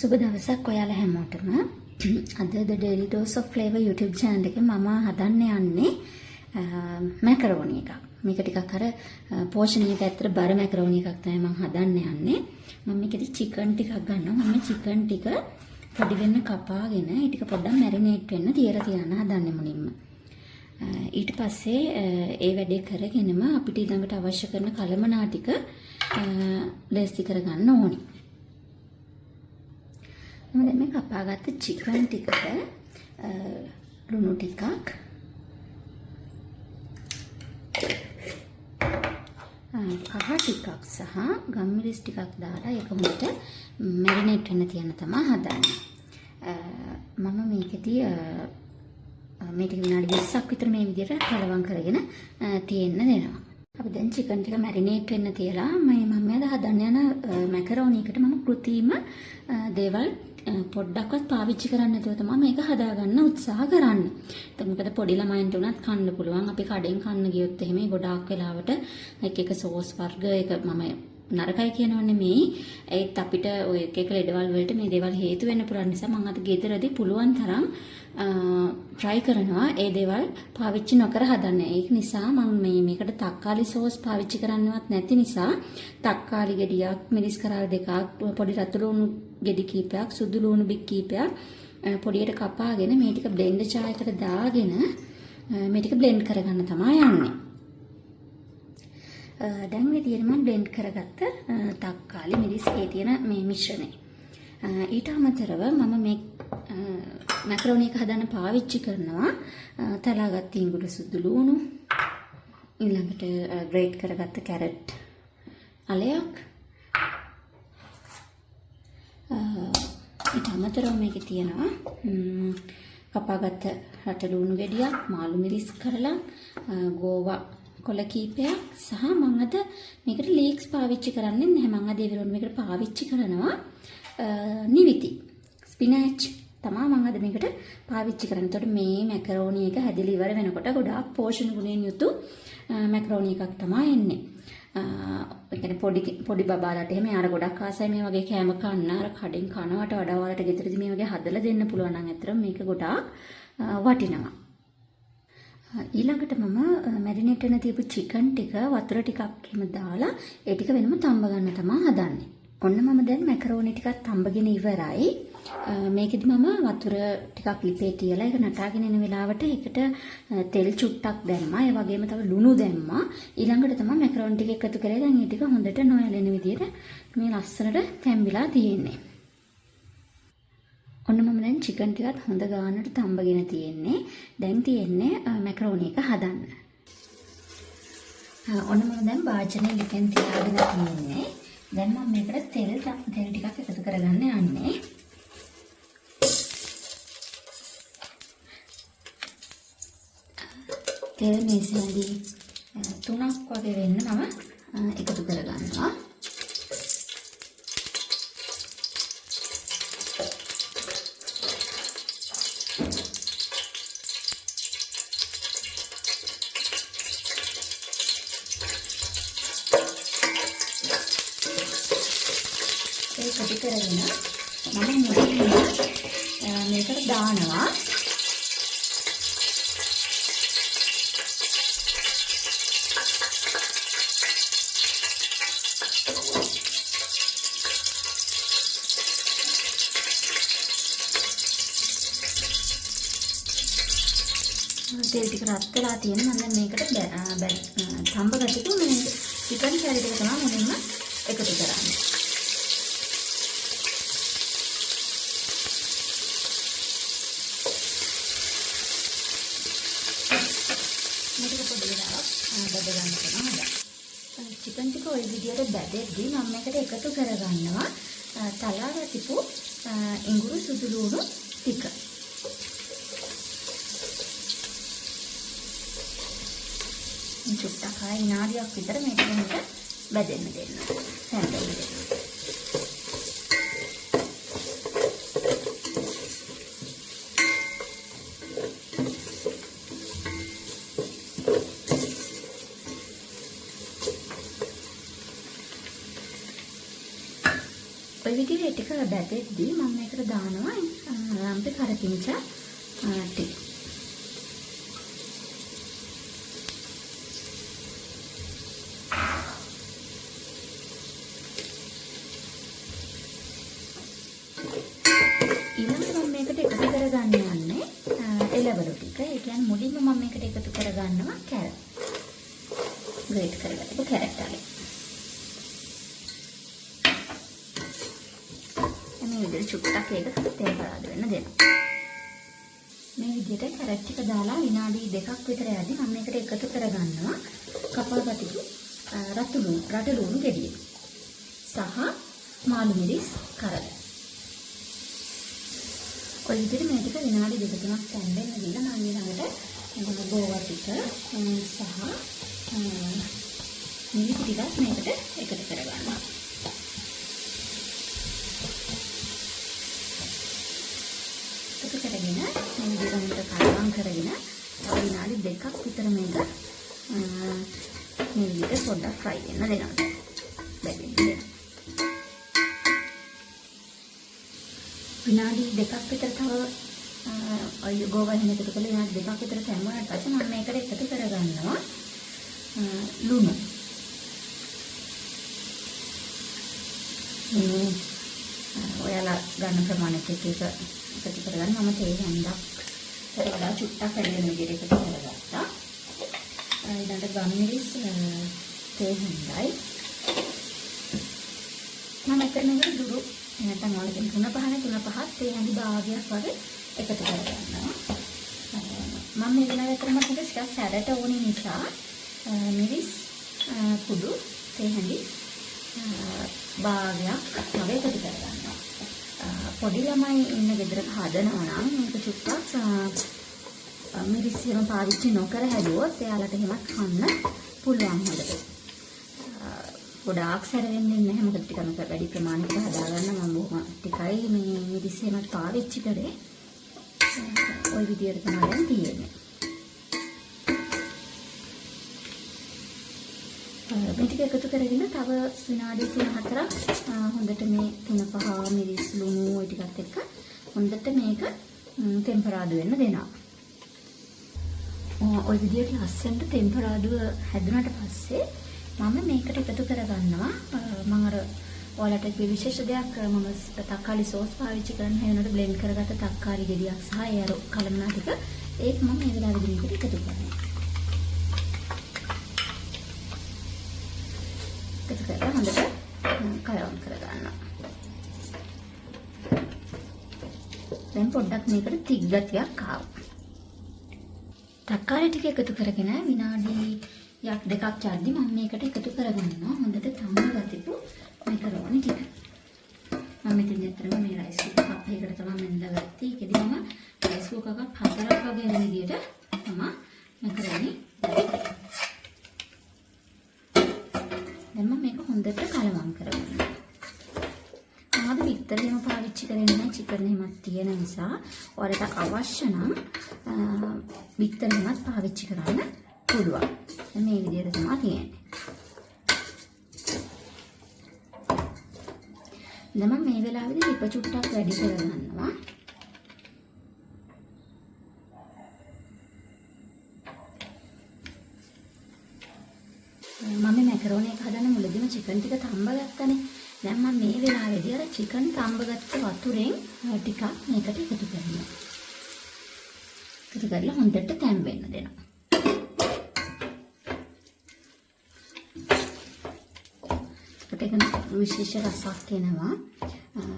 සුබ දවසක් ඔයාලා හැමෝටම. අද The Daily Dose of Flavor YouTube channel එකේ මම හදන්න යන්නේ මැකරෝනි එකක්. මේක ටිකක් අර පෝෂණීය පැත්තට බර මැකරෝනි එකක් තමයි මම හදන්න යන්නේ. මම මේකෙදි චිකන් ටිකක් ගන්නවා. මම මේ චිකන් ටික පොඩි වෙන්න කපාගෙන ඒ ටික පොඩ්ඩක් මැරිනේට් වෙන්න තියලා තියන්න හදන්නේ මුලින්ම. ඊට පස්සේ ඒ වැඩේ කරගෙනම අපිට ඊළඟට අවශ්‍ය කරන කලමනා ටික ලේස්ති කරගන්න ඕනි. මම දැන් මේ කපාගත්ත චිකන් ටිකට ලුණු ටිකක්, කහ ටිකක් සහ ගම්මිරිස් ටිකක් දාලා ඒක හොඳට මැරිනේට් වෙන්න තියන්න තමයි හදන්නේ. මම මේකෙදි මේ ටික විනාඩි 20ක් විතර මේ විදිහට කලවම් කරගෙන තියෙන්න දෙනවා. අපි දැන් චිකන් ටික මැරිනේට් වෙන්න තියලා මේ මම අද හදන්න යන මැකරෝනි එකට මම කෘතිම දේවල් පොඩ්ඩක්වත් පාවිච්චි කරන්නේ නැතුව තමයි මේක හදාගන්න උත්සාහ කරන්නේ. ඒත් මොකද පොඩි ළමයින්ට උනත් කන්න පුළුවන්. අපි කඩෙන් කන්න ගියොත් එහෙම ගොඩාක් වෙලාවට එක එක සෝස් වර්ග ඒක මම නරකයි කියනව නෙමෙයි. ඒත් අපිට ඔය එක එක ලෙඩවල් වලට මේ දේවල් හේතු වෙන්න පුළුවන් නිසා මම අද ගෙදරදී පුළුවන් තරම් try කරනවා ඒ දේවල් පාවිච්චි නොකර හදන්න. ඒක නිසා මම මේකට තක්කාලි සෝස් පාවිච්චි කරන්නවත් නැති නිසා තක්කාලි ගෙඩියක්, මිරිස් කරාල් දෙකක්, පොඩි රතු ලුණු ගෙඩි කීපයක්, සුදු ලුණු බික් කීපයක් පොඩියට කපාගෙන මේ ටික බ්ලෙන්ඩර් ජාර් එකට දාගෙන මේ ටික බ්ලෙන්ඩ් කරගන්න තමයි යන්නේ. දැන් මේ තියෙන මම බ්ලෙන්ඩ් කරගත්ත තක්කාලි මිරිස් ඒ තියෙන මේ මිශ්‍රණය. ඊට අමතරව මම මේ මැකරෝනි එක හදන්න පාවිච්චි කරනවා තලාගත්ත ඉඟුරු සුදු ලුණු, ඊළඟට ග්‍රේට් කරගත්ත කැරට් අලයක්, ඊට අමතරව මේකේ තියෙනවා කපාගත්ත රට ලුණු ගෙඩියක්, මාළු මිරිස් කරලා, ගෝවා කොළ කීපයක් සහ මං අද මේකට ලීක්ස් පාවිච්චි කරන්නේ නැහැ. මං අද ඒ වෙනුවට මේකට පාවිච්චි කරනවා නිවිති. ස්පිනැච් තමා මං අද මේකට පාවිච්චි කරන්නේ. එතකොට මේ මැකරෝනි එක හැදිලා ඉවර වෙනකොට ගොඩාක් පෝෂණ ගුණයෙන් යුතු මැකරෝනි එකක් තමා එන්නේ. ඒ කියන්නේ පොඩි පොඩි බබාලට එහෙම යාර ගොඩක් ආසයි මේ වගේ කෑම කන්න. අර කඩෙන් කනවට වඩා ඔයාලට ගෙදරදී මේ වගේ හදලා දෙන්න පුළුවන් නම් ඇත්තටම මේක ගොඩාක් වටිනවා. ඊළඟට මම මැරිනේට් වෙන තියපු චිකන් ටික වතුර ටිකක් එහෙම දාලා ඒ ටික වෙනම තම්බ ගන්න තමයි හදන්නේ. ඔන්න මම දැන් මැකරෝනි ටිකක් තම්බගෙන ඉවරයි. මේකෙදි මම වතුර ටිකක් ලිපේ තියලා ඒක නටාගෙන එන වෙලාවට ඒකට තෙල් චුට්ටක් දැම්මා. ඒ වගේම තව ලුණු දැම්මා. ඊළඟට තමයි මැකරෝනි ටික එකතු කරේ. දැන් ඒ ටික හොඳට නොඇලෙන විදියට මේ ලස්සනට තැම්බිලා තියෙන්නේ. ඔන්න මම දැන් චිකන් ටිකත් හොඳ ගානට තම්බගෙන තියෙන්නේ. දැන් තියෙන්නේ මැකරෝනි එක හදන්න. ඔන්න මම දැන් වාජනේ ලිපෙන් තියාගෙන තියෙන්නේ. දැන් මම මේකට තෙල් ටිකක් එකතු කරගන්න යන්නේ. තෙල් මේසෙ හැඳි 3ක් වගේ වෙන්න මම එකතු කරගන්නවා. ඒක කරගෙන මම මුලින්ම මේකට දානවා තෙල් ටික රත් වෙලා තියෙන මම දැන් මේකට තඹ ගතිපු මේ චිකන් කැරි ටික තමයි මුලින්ම එකතු කරන්නේ. මේ ටික පොඩි වෙලාවක් බැද ගන්න තමයි හදන්නේ. චිකන් ටික ඔය විදියට බැදෙද්දි මම මේකට එකතු කරගන්නවා තලා ගතිපු ඉඟුරු සුදු ලුණු ටික. චුට්ටක් ආයෙ විනාඩියක් විතර මේක හොඳට බැදෙන්න දෙන්න. තැම්බෙන්න දෙන්න. ඔය ඔය විදිහට ඒ ටික බැදෙද්දී මම මේකට දානවා රම්පෙ කරපිංචා ටික. ඊළඟට මම මේකට එකතු කරගන්න යන්නේ එළවලු ටික. ඒ කියන්නේ මුලින්ම මම මේකට එකතු කරගන්නවා කැරට්. ග්‍රේට් කරගත්තු කැරට් අලි. මේ විදිහට චුට්ටක් ඒක තෙල් පරාද වෙන්න දෙනවා. මේ විදිහට කැරට් ටික දාලා විනාඩි 2ක් විතර යද්දි මම මේකට එකතු කරගන්නවා කපාගත්තු රතු ලුණු, රට ලුණු ගෙඩිය සහ මාළු මිරිස් කරල. ඔය විදිහට මේ ටික විනාඩි 2-3ක් තැම්බෙන්න දීලා මම ඊළඟට ගෝවා ටික සහ මිරිස් ටිකක් මේකට එකතු කරගන්නවා. එකතු කරගෙන මේ විදිහට හොඳට කලවම් කරගෙන තව විනාඩි 2ක් විතර මේක මේ විදිහට පොඩ්ඩක් ෆ්‍රයි වෙන්න දෙනවා. බැදෙන්න දෙනවා. විනාඩි 2ක් විතර තව ඔය ගෝවා එහෙම එකතු කරලා විනාඩි 2ක් විතර තැම්බුණාට පස්සේ මම මේකට එකතු කරගන්නවා ලුණු. ලුණු ඔයාලා ගන්න ප්‍රමාණයත් එක්ක ඒක එකතු කරගන්න. මම තේ හැන්දක් ඊට වඩා චුට්ටක් වැඩි වෙන විදිහට එකතු කරගත්තා. ඊළඟට ගම්මිරිස් තේ හැන්දයි. මම එතන මේකට දුරු නැත්නම් ඔයාලා කියන තුන පහනේ තුන පහත් තේ හැඳි භාගයක් වගේ එකතු කරගන්නවා. මම මේ වෙලාවේ අතරම මට ටිකක් සැරට ඕනි නිසා මිරිස් කුඩු තේ හැඳි භාගයක් තව එකතු කරගන්නවා. පොඩි ළමයි ඉන්න ගෙදරක හදනවා නම් මේක චුට්ටක් මිරිස් එහෙම පාවිච්චි නොකර හැදුවොත් එයාලට එහෙමත් කන්න පුළුවන් හොඳට. ගොඩාක් සැර වෙන්නේ නැහැ, මොකද ටිකක් මේක වැඩි ප්‍රමාණයකට හදාගන්න මම බොහොම ටිකයි මේ මිරිස් එහෙමත් පාවිච්චි කරේ. ඔය විදියට තමයි දැන් තියෙන්නේ. මේ ටික එකතු කරගෙන තව විනාඩි 3-4ක් හොඳට මේ 3-5 මිරිස් ලුණු ඔය ටිකත් එක්ක හොඳට මේක තෙම්පරාදු වෙන්න දෙනවා. ඔය විදියට ලස්සනට තෙම්පරාදුව හැදුනට පස්සේ මම මේකට එකතු කරගන්නවා. මම අර ඔයාලට කිව්ව විශේෂ දෙයක්, මම තක්කාලි සෝස් පාවිච්චි කරන හැවෙනකොට බ්ලෙන්ඩ් කරගත්ත තක්කාලි ගෙඩියක් සහ ඒ අර කලමනා ටික ඒක මම මේ වෙලාවේදී මේකට එකතු කරනවා. එකතු කරලා හොඳට කලවම් කරගන්නවා. දැන් පොඩ්ඩක් මේකට තික් ගතියක් ආවා. තක්කාලි ටික එකතු කරගෙන විනාඩි යක් දෙකක් යද්දි මම මේකට එකතු කරගන්නවා හොඳට තම්බගතිපු මැකරෝනි ටික. මම ඉතින් ඇත්තටම මේ රයිස් කුකර් කප් එකකට තමයි මම ගත්තේ. ඒකෙදි මම රයිස් කුකර් කප් 4ක් වගේ වෙන විදියට තමයි මැකරෝනි ගත්තේ. දැන් මම මේක හොඳට කලවම් කරගන්නවා. මම අද බිත්තර එහෙම පාවිච්චි කරන්නේ නැහැ, චිකන් එහෙමත් තියෙන නිසා. ඔයාලට අවශ්‍ය නම් බිත්තර එහෙමත් පාවිච්චි කරන්න පුළුවන්. දැන් මේ විදියට තමයි තියෙන්නේ. දැන් මම මේ වෙලාවේදී ලිප චුට්ටක් වැඩි කරගන්නවා. මම මේ මැකරෝනි එක හදන්න මුලදීම චිකන් ටික තම්බගත්තනේ. දැන් මම මේ වෙලාවේදී අර චිකන් තම්බගත්ත වතුරෙන් ටිකක් මේකට එකතු කරනවා. එකතු කරලා හොඳට තැම්බෙන්න දෙනවා. එතකොට ඒක විශේෂ රසක් එනවා.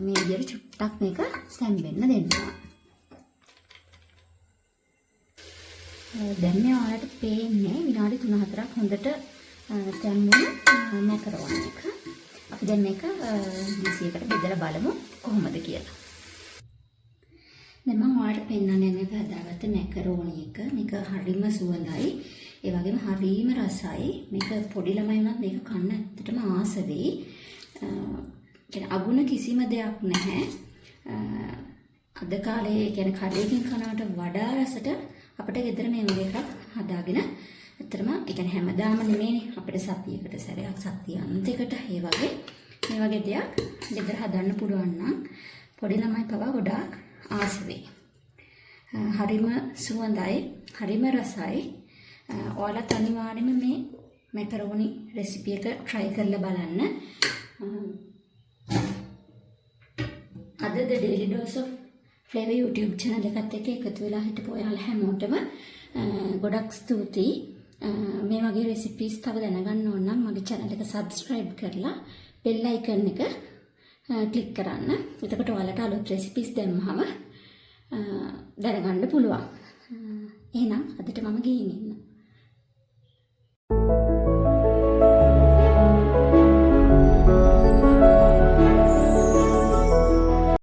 මේ විදියට චුට්ටක් මේක තැම්බෙන්න දෙන්නවා. දැන් මේ ඔයාලට පේන්නේ විනාඩි 3-4ක් හොඳට තැම්බුණු මැකරෝනි එක. අපි දැන් මේක ඩිෂ් එකට බෙදලා බලමු කොහොමද කියලා. දැන් මම ඔයාලට පෙන්වන්න යන්නේ අපි හදාගත්ත මැකරෝනි එක. මේක හරිම සුවඳයි. ඒ වගේම හරිම රසයි. මේක පොඩි ළමයි වුණත් මේක කන්න ඇත්තටම ආස වෙයි. අගුණ කිසිම දෙයක් නැහැ. අද කාලේ කඩේකින් කනවට වඩා රසට අපිට ගෙදර මේ වගේ එකක් හදාගෙන ඇත්තටම හැමදාම නෙමෙයිනේ අපිට සතියකට සැරයක් සතිය අන්තයකට ඒ වගේ මේ වගේ දෙයක් ගෙදර හදන්න පුළුවන් නම් පොඩි ළමයි පවා ගොඩාක් ආස වෙයි. හරිම සුවඳයි, හරිම රසයි. ඔයාලත් අනිවාර්යයෙන්ම මේ මැකරෝනි රෙසිපි එක try කරලා බලන්න. අද The Daily Dose of Flavor YouTube channel එකත් එක්ක එකතු වෙලා හිටපු ඔයාලා හැමෝටම ගොඩක් ස්තුතියි. මේ වගේ රෙසිපීස් තව දැනගන්න ඕන නම් මගේ channel එක subscribe කරලා bell icon එක ක්ලික් කරන්න. එතකොට ඔයාලට අලුත් රෙසිපීස් දැම්මහම දැනගන්න පුළුවන්. එහෙනම් අදට මම ගිහින් එන්නම්.